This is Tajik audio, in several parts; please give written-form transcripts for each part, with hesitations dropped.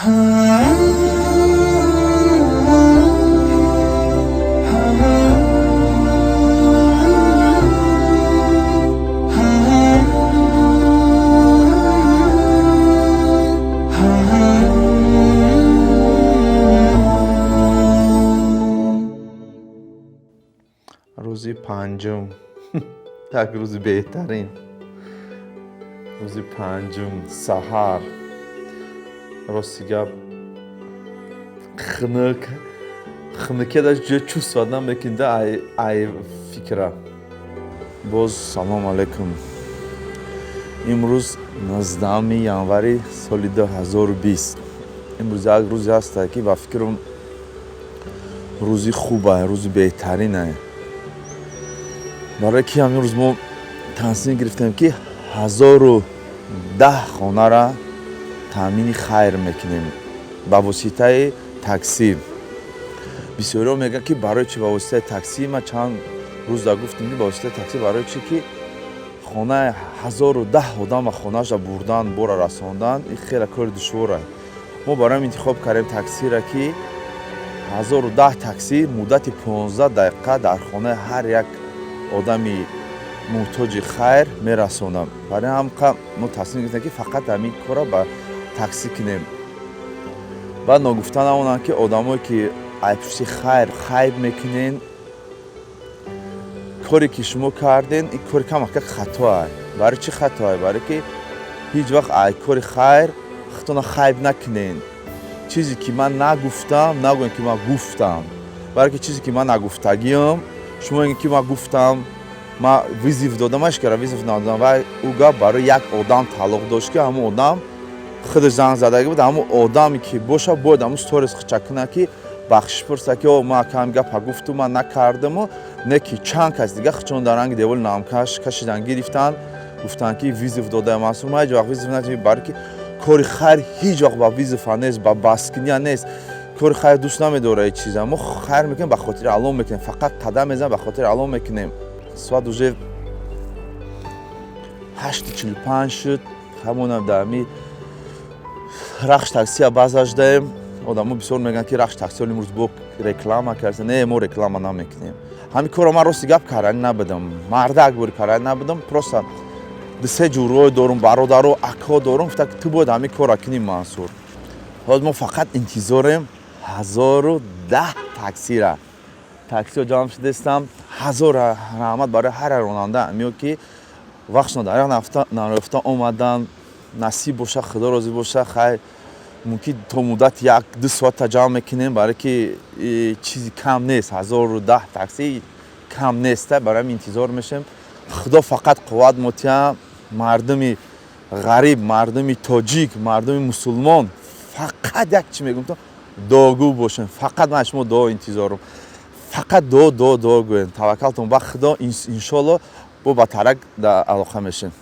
Рӯзи панҷум, як рӯзи беҳтарин. Рӯзи панҷум, саҳар. Рости гап, хунук, хунукия даш ҷоя чувствовать намекунда ай фикра. Боз салом алайкум. Имрӯз 19 январи соли 2020. Имрӯз як рӯзе ҳаста, ки ба фикрам рӯзи хубае, рӯзи беҳтаринае. Барое ки ҳамин рӯз мо тасмим гирифтем, ки 1010 хонара таъмини хайр мекунем ба воситаи таксӣ. Бисёриҳо мегӯянд, ки барои чӣ ба воситаи таксӣ? Ман чанд рӯза гуфтем, ки ба воситаи таксӣ барои чӣ, ки хонаи 1010 одама хонаашро бурдан, бора расондан, ин хеле кори душворае. Мо барои интихоб кардем таксиро, ки 1010 таксӣ муддати 15 дақиқа дар хонаи ҳар як одами муҳтоҷи хайр мерасонад. Барои ҳамқа мо тасмим гирифтем, ки фақат ҳамин корро ба таксӣ кунем. Баъд ногуфта намонанд, ки одамое ки ай пушти хайр хайб мекунен, коре ки шумо карден, ин кори камака хатоа. Барои чӣ хатоа? Барое ки ҳеҷ вақт ай кори хайр худтона хайб накунен. Чизе ки ман нагуфтам, нагӯем, ки ман гуфтам. Барое ки чизе ки ман нагуфтагиам, шумо мегӯед, ки ман гуфтам, ман вызов додам. Ман ҳеҷ вызов надодам. Ва ӯ гап барои як одам тааллуқ дошт, ки ҳамон одам худаш занг задагӣ буд. Ҳамон одаме ки боша, бояд ҳамон сторис хича кунад, ки бахшиш пурса, ки о, ман акам гапа гуфту ман накардаму. Не ки чанд кас дига хичон дар ранги деволи намкаш кашидан гирифтанд, гуфтанд, ки вызов додаям. Мансур, ман ҳеҷ вақт вызов надодам, барое ки кори хайр ҳеҷ вақт ба вызов а нест, ба баскиния нест. Кори хайр дӯст намедорад ҳеҷ чиза. Мо хайр мекунем, ба хотири Аллоҳ мекунем, фақат қадам мезанем, ба хотири Аллоҳ мекунем. Соат уже 8:45 шуд. Ҳамонам дар ҳами Рахш таксия база ждаем. Одамо бисёр мегӯянд, ки Рахш таксиҳо имрӯз бо реклама карда. Не, мо реклама намекунем. Ҳамин корро ман, рости гап, карданӣ набудам, мардак бори карданӣ набудам. Просто дусе ҷурҳое дорум, бародаро, акҳо дорум, гуфта, ки ту бояд ҳамин корро кунӣ, Мансур. Ҳозир мо фақат интизорем 1010 таксира. Таксиҳо ҷамъ шудастам. Ҳазор раҳмат барои ҳар як ронанда меё, ки вақтшон дар як наёфта омадан. Насиб боша, Худо розӣ боша. Хайр, мумкин то муддати 1-2 соата ҷамъ мекунем, барое ки чизи кам нест, 1010 такси кам неста. Барои ҳамин интизор мешем. Худо фақат қувват мотиҳам. Мардуми ғариб, мардуми тоҷик, мардуми мусулмон, фақат як чӣ мегӯм: то дуогӯ бошем. Фақат ман аз шумо дуо интизорум. Фақат дуо, дуо, дуо гӯем. Таваккалтон ба Худо. Иншолло, бо ба тарак дар алоқа мешем.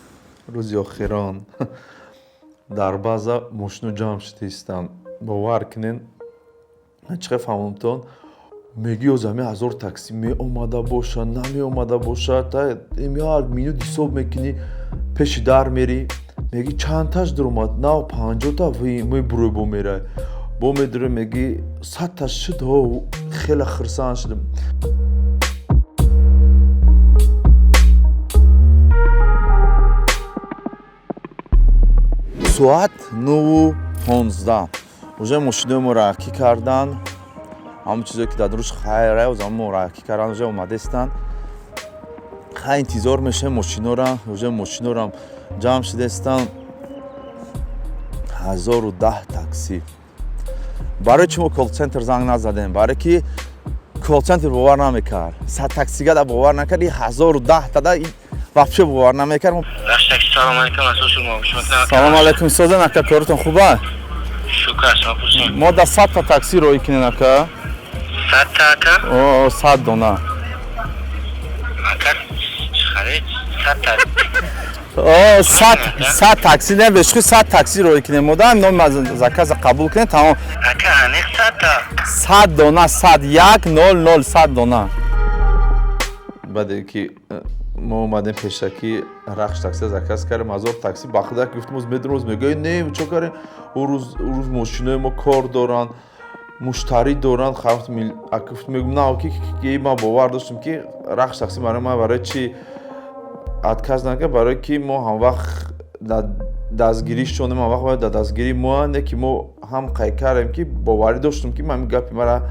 Рӯзи охирон дар база мошино ҷамъ шуда истанд. Бовар кунен, ман чӣ қадр фаҳмамтон, мегӯи оз ҳами 1000 такси меомада бошад, намеомада бошад. Як минут ҳисоб мекунӣ, пеши дар мерӣ, мегӣ: чандташ дуромад? Нав 50-та. Мебурӯй, бо мерай, бо медурӣ, мегӣ: 100-та шуд. Ҳо, хеле хурсанд шудам. Соат 9:15 уже мошинои моро ҳакӣ кардан. Ҳамон чизое ки дар рӯз хайра моро ҳакӣ кардан, уже омадастанд. Хай, интизор мешавем мошинора. Уже мошинорам ҷамъ шудастанд, 1010 такси. Барои чӣ мо колл-центр занг назадем? Барое ки колл-центр бовар намекард, 100 таксигада бовар накард, и 1010-тада вообще бовар намекард. Салом алейкум. Салом алейкум. Созен, ака, коротон хуба? Шукр, шумо пурсем. Мо да 100-та такси роӣ кунем, ака. 100-та, ака? О, 100 дона. Ака, харид 100-та? О, 100 такси не, бешхи 100 такси роӣ кунем. Мо да ном заказа қабул кунем, тамом. Ака, аниқ 100-та? 100 дона, 100, 1 0 0, 100 дона. Баъде ки мо омадем пешакӣ. Рахш такси заказ кардем, 1000 такси ба худо гуфтем, оз медонем, оз мегӯяй не, чо кардем, ӯ рӯз мошинои мо кор доранд, муштарӣ доранд. Мегум на, ки ман бовар доштам, ки Рахш такси барои ман барои чи отказ накард, барое ки мо ҳамвақт дар дастгиришонем, ҳамвақт дар дастгирии мо, не ки мо ҳам қайд кардем, ки боварӣ доштем, ки ҳамин гапи мара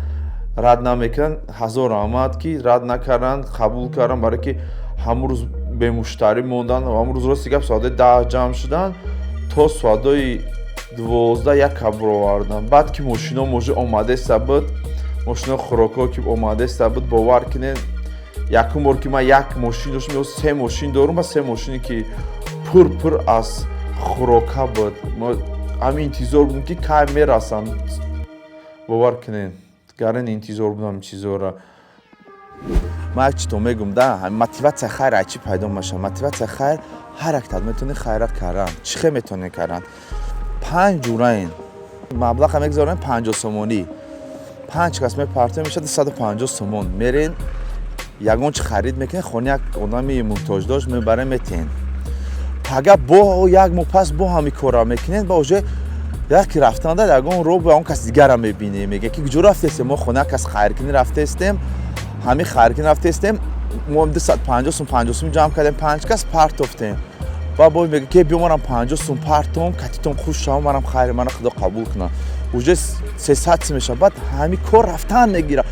рад намекунанд. Ҳазор раҳмат, ки рад накарданд, қабул карданд, барое ки ҳамун рӯз бемуштарӣ монданд. Ҳамун рӯз, рости гап, соатҳои 10 ҷамъ шуданд, то соатҳои 12 як кабр оварданд. Баъд ки мошино може омадеста буд, мошино хӯрокҳо ки омадеста буд, бовар кунед, якум бор ки ман як мошин доштам ё се мошин дорум, ба се мошине ки пур аз хӯрока буд. Ҳамин интизор будем, ки кай мерасанд. Бовар кунед, гарин интизор будам чизора. Ман як чито мегум да, мотиватсия хайр аз чӣ пайдо мешавад? Мотиватсия хайр, ҳар як тад метавонӣ хайрат кардан. Чӣ хел метавонӣ кардан? Панҷ ҷураин маблаға мегузорем, 50 сомонӣ, панҷ кас мепартоем, мешавад 250 сомон. Мерен, ягон чи харид мекунед, хони як одами муҳтоҷдошт мебарем, метиҳен. Пага бо як моҳ пас бо ҳамин корра мекунед, ба уже яке рафтанда ягон роҳ бо ягон кас дигара мебинем, мега ки куҷо рафтестем? Мо хона як кас хайркунӣ рафтестем, ҳамин хайркунӣ рафтестем, мо 250 сум, 50 сум ҷамъ кардем, панҷ кас партофтем. Ба бо мега ки биё, манам 50 сум партом, катитон хуш шавам, манам хайр, мана худо қабул кунам. Уже 300 сум мешавад. Баъд ҳамин кор рафтан мегира,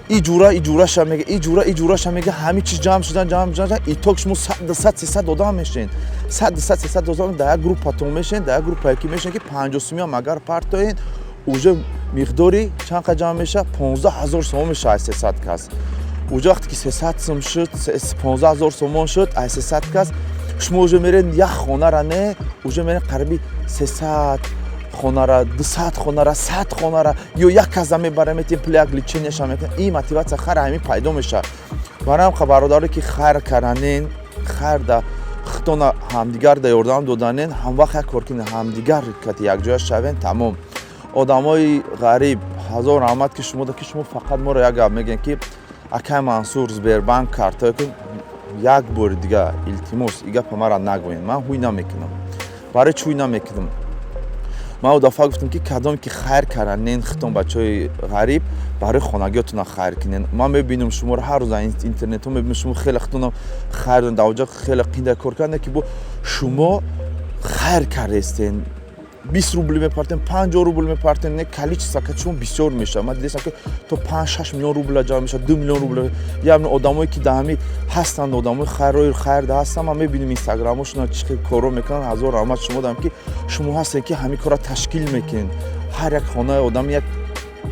и ҷура и ҷураша мега, и ҷура и ҷураша мега, ҳамин чиз ҷамъ шудан, ҷамъ шудан, итог шумо 100, 200, 300 одам мешавед. 100, 200, 300 одам дар як группатон мешавед, дар як группае ки мешавед, ки 50 сумиам агар партоед, уже миқдори чанд қа ҷамъ мешавад? 15 000 сомон мешавад аз 300 кас. Уже вақте ки 300 сум шуд, 15 000 сомон шуд аз 300 кас, шумо уже меред як хонара, не, уже меред қариби 300 хонара, 200 хонара, 100 хонара ё як каза мебара, метиҳем, пули як лечения ша мекунем. Ин мотиватсия хайр ҳамин пайдо мешавад. Барои ҳам бародаре ки хайр карданен, хайр да худтона ҳамдигар да ёрдам доданен, ҳамвақт як кор кунед, ҳамдигар кати якҷоя шавен, тамом. Одамои ғариб, ҳазор раҳмат, ки шумо ки шумо фақат моро як гап мегӯем, ки акай Мансур, Сбербанк картое ки як бори дига, илтимос, и гапа мара нагӯед, ман ҳуй намекунам. Барои чӣ ҳуй намекунам? Ман о дафъа гуфтам, ки кадоме ки хайр карданен, хитон бачаҳои ғариб, барои хонагиётона хайр кунен. Ман мебинам шуморо ҳар рӯз дар интернетҳо, мебинам шумо хеле хитонам хайр дорен, дар оҷа хеле қинда кор кардан, ки бо шумо хайр кардестен, 20 рубл мепартем, 50 рубл мепартем, не, количество ка шумо бисёр мешавад. Ман дидестам, ки то 5-6 миллион рубла ҷамъ мешавад, 2 миллион рубл. Як одамое ки дар ҳами ҳастанд, одамои хайрои хайр да ҳастанд, ман мебинем инстаграмошона, чӣ хел корро мекунанд. Ҳазор раҳмат шумо дам, ки шумо ҳастед, ки ҳамин корро ташкил мекунед. Ҳар як хонаи одам, як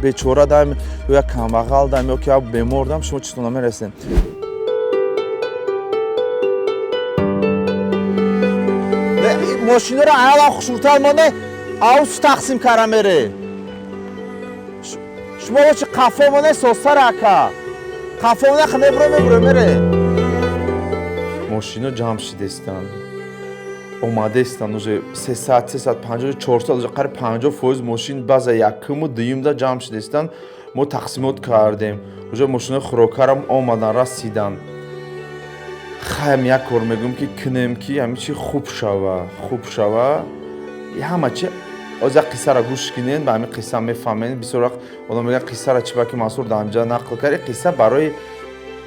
бечора дам ё як камбағал дам ё ки як бемор дам, шумо чизтона мерасед. Мошиноро аялам хушрӯтар монде, аус тақсим кара мере. Шумо бочи қафо моне, состара ака, қафо моне, мебуро, мебуро, мере. Мошино ҷамъ шидестанд, омадестанд, уже 300, 350, 400, уже қариб 50% мошин баъза якуму дуюмда ҷамъ шидестанд. Мо тақсимот кардем, уже мошинои хӯрокарам омадан, расиданд. Хайм, як кор мегӯем, ки кунем, ки ҳамин чи хуб шава, хуб шава ҳама чи. Оз як қиссаро гӯш кунед, ба ҳамин қисса мефаҳмед. Бисёр вақт одам мегӯяд, қиссаро чи ба ки Мансур дар ҳамҷа нақл кард. Қисса барои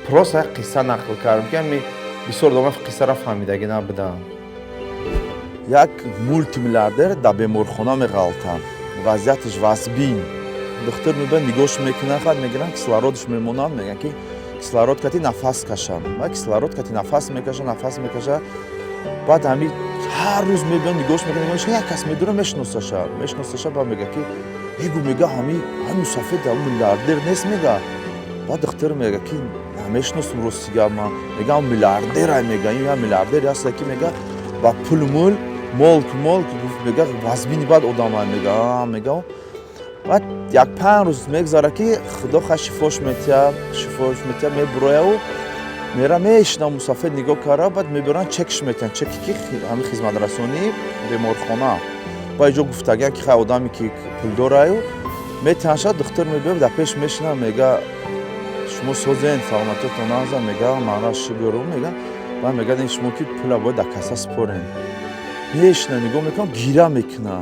просто як қисса нақл кардам, ки ҳами бисёр одама қиссаро фаҳмидагӣ набуданд. Як мултимиллиардер дар беморхона меғалтад, вазъияташ вазбин. Духтур мебиёд, нигоҳш мекунад, фақат мегиранд, кислород ш мемонанд, мегӯянд, ки кислород кати нафас кашам. Ва кислород кати нафас мекаша, нафас мекаша. Баъд ҳами ҳар рӯз мебиёд, нигоҳш мекунад, нигоҳш, як кас медура, мешиносаша, мешиносаша. Баъд мега, ки эгу, мега, ҳами мусафед миллиардер нест, мега. Баъд духтур мега, ки намешиносум, рости гап, ман мега, миллиардера, мега, ин як миллиардер аста, ки мега, ба пул, мул, молк, молк, мега, вазбини бад одама, мега. Баъд як 5 рӯз мегузара, ки худо ха шифош метиҳад, шифош метиҳад, мебурояву мера, мешинам мусафед нигоҳ кара. Баъд мебаранд, чекш метиҳанд, чеки ки ҳамин хизматрасонии беморхона ба иҷо гуфтагиан, ки хай одаме ки пулдораю метиҳанд шад. Духтур мебиёд, дар пеш мешинам, мега, шумо созен, саломатиётон наза, мега, мана шукр, мега. Баъд мегӯяд, ин шумо ки пула бояд дар касса спорен. Мешина, нигоҳ мекунам, гира мекуна.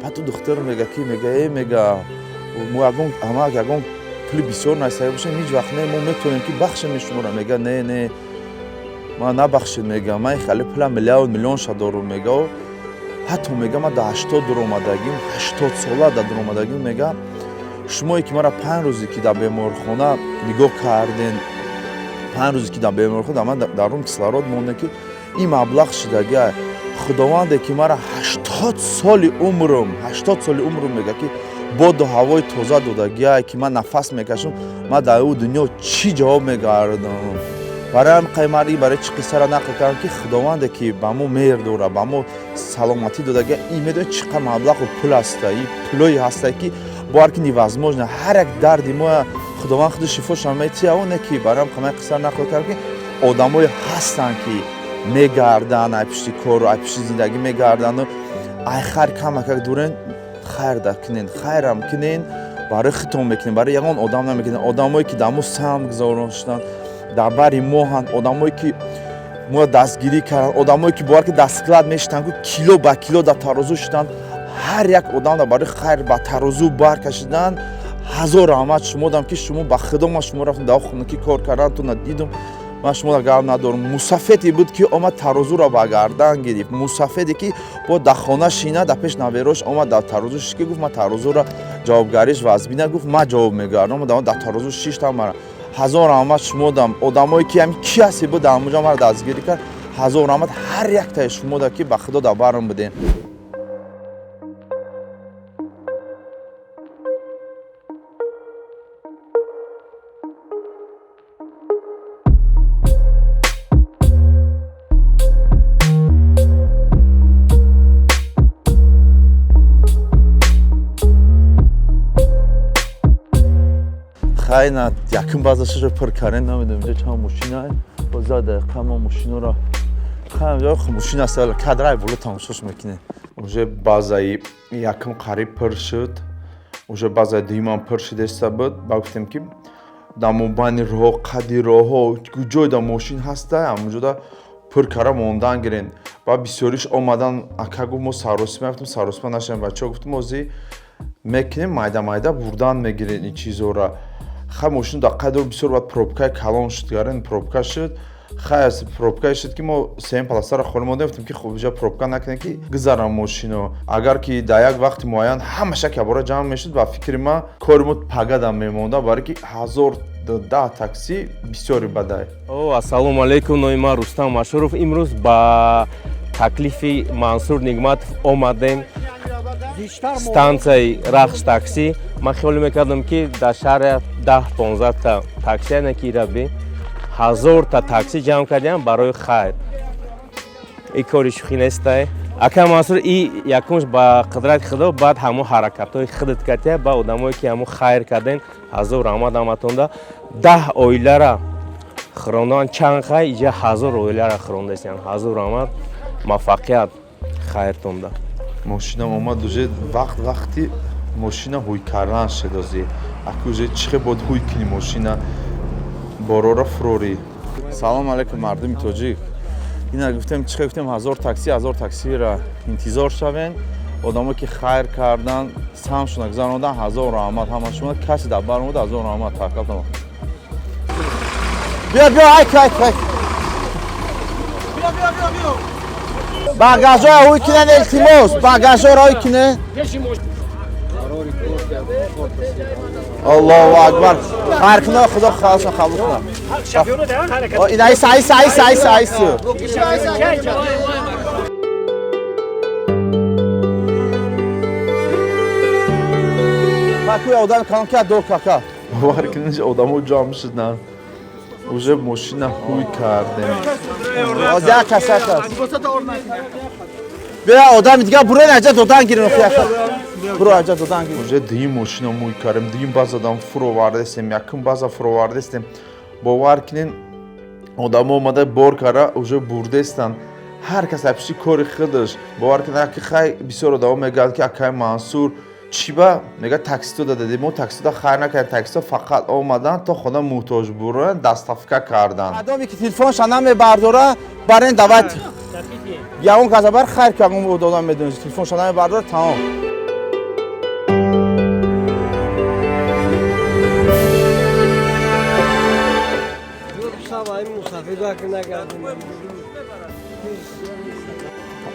Баъд ӯ духтар мега, ки мега, э, мега, мо ягон амак, ягон пули бисёр насиба бошем, ҳеҷ вақт не, мо метавонем ки бахшем шуморо. Мега, не, не, ман набахшед, мега, ман хеле пула миллион миллионша дорум, мега. Ҳатто мега, ман дар 80 дуромадагим, 80 сола дар дуромадагим, мега, шумое ки мара 5 рӯзе ки дар беморхона нигоҳ карден, 5 рӯзе ки дар беморхона ман дар рум кислород мондем, ки ин маблағ шидага, худованде ки мара 80 соли умрум, 80 соли умрум, мега, ки боду ҳавои тоза додагиай, ки ман нафас мекашам, ман дар ӯ дунё чӣ ҷавоб мегардам? Барои ҳам қаймар ин барои чӣ қиссаро нақл кардам, ки худованде ки ба мо меҳр дора, ба мо саломатӣ додага, ин медонед чӣ қадр маблағу пул ҳаста, ин пулое ҳаста, ки бовар ки невозможно. Ҳар як дарди мо худованд худи шифоша метия. Оне ки барои ҳам қамай қиссаро нақл кардам, ки одамое ҳастанд, ки мегарданд ай пишти кору ай пишти зиндагӣ мегарданду ай хайр камакак дурен. Хайр да кунен, хайрам кунен, барои худтон мекунем, барои ягон одам намекунем. Одамое ки дар мо сам гузароштанд, дар бари моҳанд, одамое ки моро дастгирӣ карданд, одамое ки бовар ки дар склад мешитанд, кило ба кило дар тарозу шитанд, ҳар як одам барои хайр ба тарозу баркашидан, ҳазор раҳмат шумо дам, ки шумо ба худо ман шумо рафтам дар хонакӣ кор карданатона дидум. Ман шуморо гап надорам. Мусафеде буд, ки омад тарозуро ба гардан гирифт, мусафеде ки бо дар хона шина, дар пеш наверош омад дар тарозу шишт, ки гуфт, ман тарозуро ҷавобгариш вазбина, гуфт, ман ҷавоб мегардам. Дар тарозу шиштам мара. Ҳазор раҳмат шумо дам, одамое ки ҳамин ки ҳасте буд, дар ҳамонҷо маро дастгирӣ кард. Ҳазор раҳмат ҳар яктаи шумо да, ки ба худо дар барам будем. Хайна, якум базашро пур кардем. Намедонам, инҷо чанд мошина, бо за дақиқа мо мошиноро мошина аст, кадрай боло тамошош мекунем. Уже базаи якум қариб пур шуд, уже базаи дуюмам пур шудеста буд. Ба гуфтем, ки дар мобайни роҳҳо, қади роҳҳо, ҷой да мошин ҳаста, ҳамонҷода пур кара мондан гирен. Ба бисёриш омадан, ака гуфт, мо саросима гуфтем, саросима нашавем, бачаҳо, гуфтем, озӣ мекунем, майда майда бурдан мегирен ин чизҳоро. Хай, мошин дар қадр бисёр, баъд пробкаи калон шуд, гарен пробка шуд. Хай, аз пробкае шуд, ки мо сеюм полосаро холӣ мондем. Гуфтем, ки хуб, иҷа пробка накунем, ки гузарам мошино. Агар ки дар як вақти муайян ҳамаша кабора ҷамъ мешуд, ба фикри ман, кори мо пагадам мемонда, барое ки 1010 такси бисёри бадай. О, ассалому алайкум, номи ман Рустам Машуров. Имрӯз ба таклифи Мансур Нигматов омадем станцияи Рахш такси. Ман хиёл мекардам, ки дар шаҳр 10-15та такси, не ки ираби 1000та такси ҷамъ кардем барои хайр. И кори шӯхӣ нестай, ака Мансур. И якумш ба қудрати худо, баъд ҳамон ҳаракатҳои худат кардия, ба одамое ки ҳамон хайр карден, ҳазор раҳмат ҳаматонда. 10 оилара хӯрондан чанд хай, иҷа 1000 оилара хӯрондастиян. Ҳазор раҳмат, муваффақият хайртонда. Мошинам омад, уже вақт вақти мошина ҳуй кардан шуд. Ози аки уже чихе бояд ҳуй кунӣ, мошина борора фурорӣ. Салом алайкум, мардуми тоҷик. Ина гуфтем, чихе гуфтем, 1000 такси, 1000 таксира интизор шавен. Одамое ки хайр кардан, самшона гузарондан, ҳазор раҳмат ҳама шумо. Касе дар бар омада, ҳазор раҳмат, таваккалтон. Биё, биё, айк, айк, айк, багажҳоро ҳуй кинен, илтимос, багажҳоро ҳуй кинен. Аллоҳу акбар. Хайр куна, худо халоса қабул куна. Ин айса, айса, айса, айса, айса. Какой одам калон ка до кака. Бовар кунед, одамо ҷамъ шуданд. Уже мошина ҳуй кардем. Як кас, як кас. Бия, одами дигар бурен, аҷа додан гирем, яка. Буро, аҷа додан гирем. Уже дуюм мошина муй кардем, дуюм базадан фуровардестем, якум база фуровардестем. Бовар кунед, одамо омада бор кара уже бурдестанд. Ҳар кас апиши кори худаш. Бовар кунед, аки хай бисёр одамо мегӯянд, ки акай Мансур Чӣ ба мега таксисто дададем? Мо таксисто хайр накардем, таксисто фақат омадан то хона муҳтоҷ буран, доставка кардан. Одаме ки телефонша намебардора, барен дават ягон каса бар хайр ки ягон одам медонед, телефонша намебардора, тамом.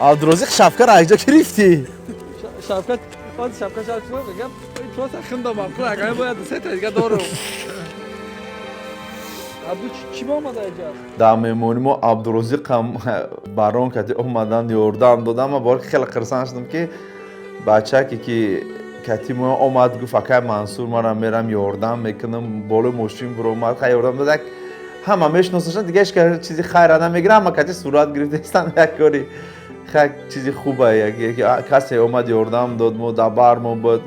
Абдурозиқ, шапкаро аз ҷо гирифтӣ? Шапка, он шапка шапка чӣ мегам? Просто хиндам ақл, агар бояд се та дига дорум. Абду, чӣ ба омада иҷа? Дар меҳмонӣ мо Абдурозиқам барон кати омадан, ёрдам додам. Ман бор хеле хурсанд шудам, ки бачаке ки кати мо омад, гуфт: «Акай Мансур, манам мерам ёрдам мекунам». Болои мошин буромад, хай, ёрдам дод. Ҳама мешиносашанд, дига ҳеч кас чизи хайра намегирад, ҳама кати сурат гирифтаистанд. Як кори хай, чизи хуба, касе омад, ёрдам дод, мо дар бар мо буд.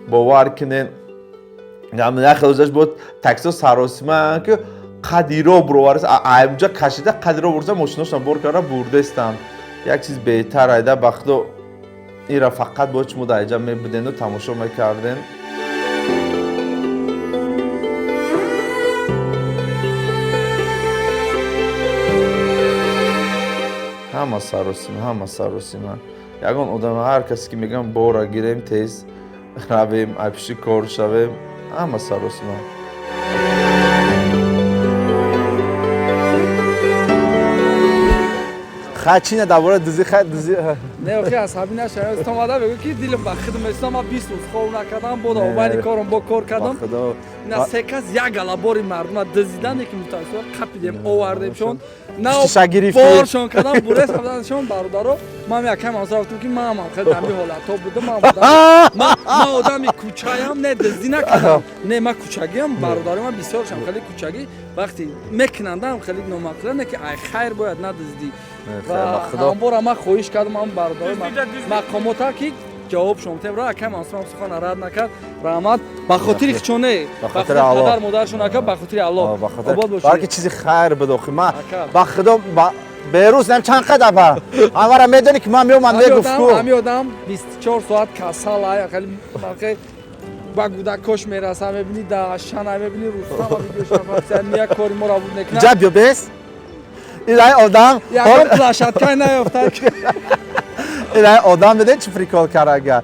Бовар кунед, як хел рӯзаш буд, таксиҳо саросима ки қадиро буровард, аимҷа кашида қадиро бурда, мошиношон бор карда бурдестанд. Як чиз беҳтар айда, ба худо, ира фақат бояд шумо дар инҷа мебудену тамошо мекарден. Ҳама саросима, ҳама саросима. Ягон одам, ҳар касе ки мегӯям, бора гирем, тез равем, айпиши кор шавем, ҳама саросима. Хай, чи не, дар бораи дузи, хай, дузи. Не, охи, асабӣ нашавед. То омада бегӯ ки дилам ба хидм месам, ман 20 рӯз хоб накардам, бо обани корам бо кор кардам. Ина се кас як гала бори мардума дизидан, ки мутаассифона қапидем, овардемшон. На боршон кардам, бурес кардамшон, бародаро. Ман якам ҳамсар гуфтам, ки ман ҳам хеле дар ҳамин ҳолатҳо будам. Ман одами кӯчаям, не дуздӣ накардам. Не, ман кӯчагиам, бародари ман бисёршам хеле кӯчагӣ вақте мекунандам, хеле номаъқула, не ки ай хайр бояд надуздӣ. Ва ҳамбора ман хоҳиш кардам ҳам бародари мақомота, ки ҷавобшон тем ра. Акай Мансурам сухан рад накард, раҳмат. Ба хотири хичоне, ба хотири падар модаршон, ака, ба хотири Аллоҳ. Балки чизи хайр буд. Охи, ман ба худо берӯз нам чанд қадар ба ҳамара медонӣ, ки ман меомад, мегуфт ку. Ҳами одам 24 соат касал, хеле ба гудакош мераса, мебини да шана, мебини Рустам видеошафатия кори моро буд мекунад. Ҷа биё, бес илай одам. Ягон площадка наёфта. Илай одам медонӣ чӣ прикол карага?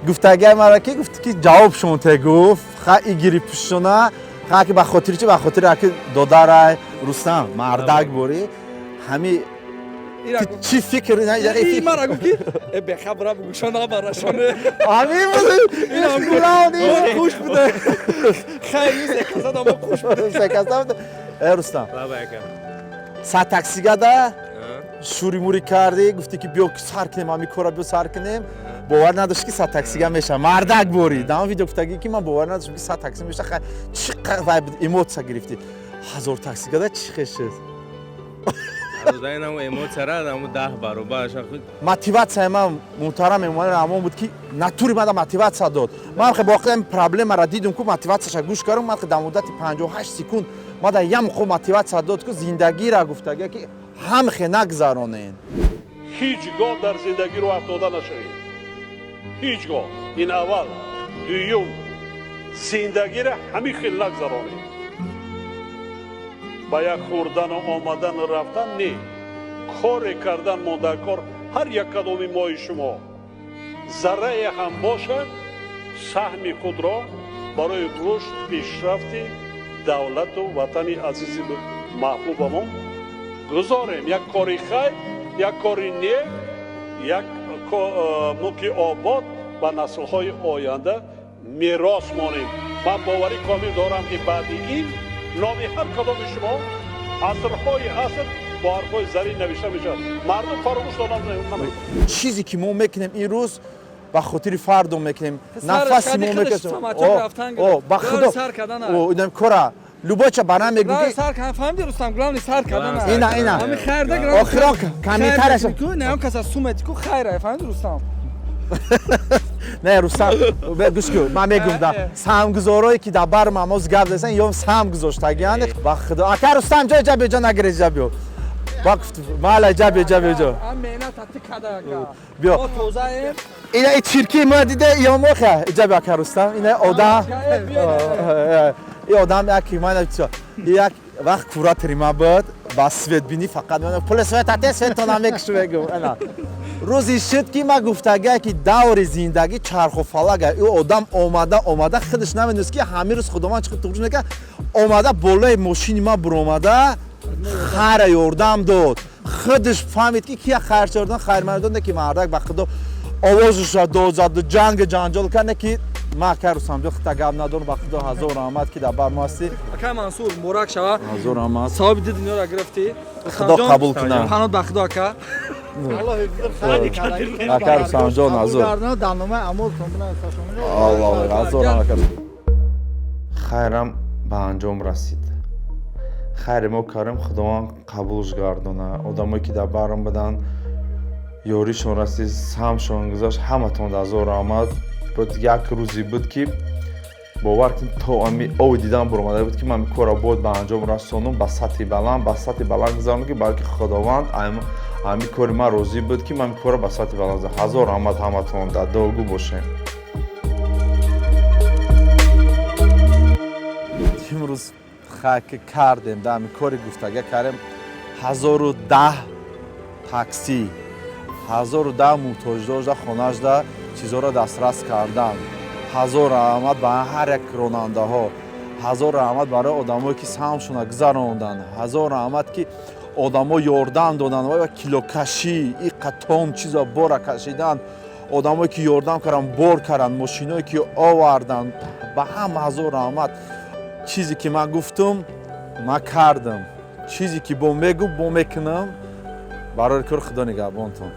Гуфтагиай мара ки гуфт, ки ҷавоб шунте, гуфт, ха, игири пушуна, ха, ки ба хотири чи, ба хотири аки додарай Рустам мардак борӣ ҳами чӣ фикр. Мара гуфт, ки бехабра бугӯшо набарашоне. Ҳамин буд. Хуш буда, хайр, секаса мо хуш буда, секаса. Э, Рустам, са таксигада шӯримурӣ кардӣ, гуфтӣ, ки биё сар кунем ҳамин кора, биё сар кунем. Бовар надошт, ки са таксига меша. Мардак борӣ, дар он видео гуфтагӣ, ки ман бовар надоштам, ки са такси меша. Чӣ вай эмоция гирифтӣ? 1000 таксигада чӣ хешед? Эмоцияра 10 баробар. Мотиватсияи ман, муҳтарам Эмомалӣ Раҳмон буд, ки натури мада мотиватсия дод. Ман хе боқи проблемара дидум ку, мотиватсияша гӯш кардам. Ман дар муддати 58 секунд мада ям хо мотиватсия дод ку, зиндагира гуфтага, ки ҳам хе нагзаронен. Ҳеҷ гоҳ дар зиндагӣ рӯ афтода нашавед, ҳеҷ гоҳ. Ин аввал. Дуюм, зиндагиро ҳамин хел нагзаронед, ба як хӯрдану омадану рафтан не, коре кардан мондаркор. Ҳар як кадоми мои шумо заррае ҳам бошад, саҳми худро барои рушд, пешрафти давлату ватани азизи маҳбубамон гузорем. Як кори хайр, як кори нек, як мулки обод ба наслҳои оянда мерос монем. Ман боварӣ комил дорам, ки баъди ин номи ҳар кадоми шумо асрҳои аср бо ҳарфҳои зарин навишта мешавад, мардум фаромӯш намекунад. Чизе ки мо мекунем ин рӯз, ба хотири фардо мекунем. Нафаси мо мекашем ба худо кора любойча ба нам мегӯ. Сар кан, фаҳмиди, Рустам, главный сар кардан. Ина, ина. Ҳами хайрда. Охирон комментарияш. Не, он каса сумети ку хайра, фаҳмиди, Рустам? Не, Рустам, гӯш кун, ман мегӯм, да саҳмгузорое ки дар бар мамоз гап засан, ё саҳм гузоштагиан, ба худо. Ака Рустам, ҷо ҷа биё, ҷо нагире, ҷа биё. Мала ҷа бия, ҷа бия, ҷо. Биё. Ина и чирки ма диде ёмоха. Иҷа биё, ака Рустам. Ина одам. И одам як ман як вақт куратори ма буд, ба светбинӣ фақат ман пули свет ате светто намекушу мегум. Ана. Рӯзи шуд ки ма гуфтагия ки даври зиндагӣ чарху фалага. Ӯ одам омада омада худаш намедонист ки ҳамин рӯз Худованд чӣ туғруш мекард. Омада болои мошини ма буромада хайра ёрдам дод. Худаш фаҳмид ки кия хайр ёрдам хайрмардон ки мардак ба Худо овозаша дод заду ҷанг ҷанҷол кард ки ма ака Рустамҷон хита гап надорам. Ба Худо ҳазор раҳмат ки дар бар мо ҳастӣ. Ака Мансур, муборак шава. Ҳазор раҳмат. Савоби ду дунёро гирифтӣ. Худо қабул кунад. Паноҳ ба Худо, ака. Ака Рустамҷон, ҳазор. Аллоҳ, ҳазор ака. Хайрам ба анҷом расид. Хайри мо кардем, Худованд қабулш гардона. Одамое ки дар барам буданд, ёришон расид, саҳмшон гузашт, ҳаматон ҳазор раҳмат. Буд як рӯзе буд ки бовар кунед, то ами ови дидан буромада буд ки ман корро бояд ба анҷом расонам, ба сатҳи баланд, ба сатҳи баланд гузаронам, ки балки Худованд ами кори ман розӣ буд ки ман корро ба сатҳи баланд. Ҳазор раҳмат ҳаматон, дар дуогӯ бошем. Имрӯз хайр ки кардем, да ами кори гуфтага кардем. 1010 такси, 1010 муҳтоҷдошта хонашда чизҳоро дастрас кардан. Ҳазор раҳмат ба ҳар як ронандаҳо, ҳазор раҳмат барои одамое ки саҳмшона гузаронданд, ҳазор раҳмат ки одамо ёрдам доданд ва килокашӣ иқа тон чизо бора кашидан, одамое ки ёрдам карданд, бор карданд, мошиное ки оварданд, ба ҳама ҳазор раҳмат. Чизе ки ман гуфтум, ман кардам, чизе ки бо мегӯ, бо мекунам. Барои кор Худо нигаҳбонтон.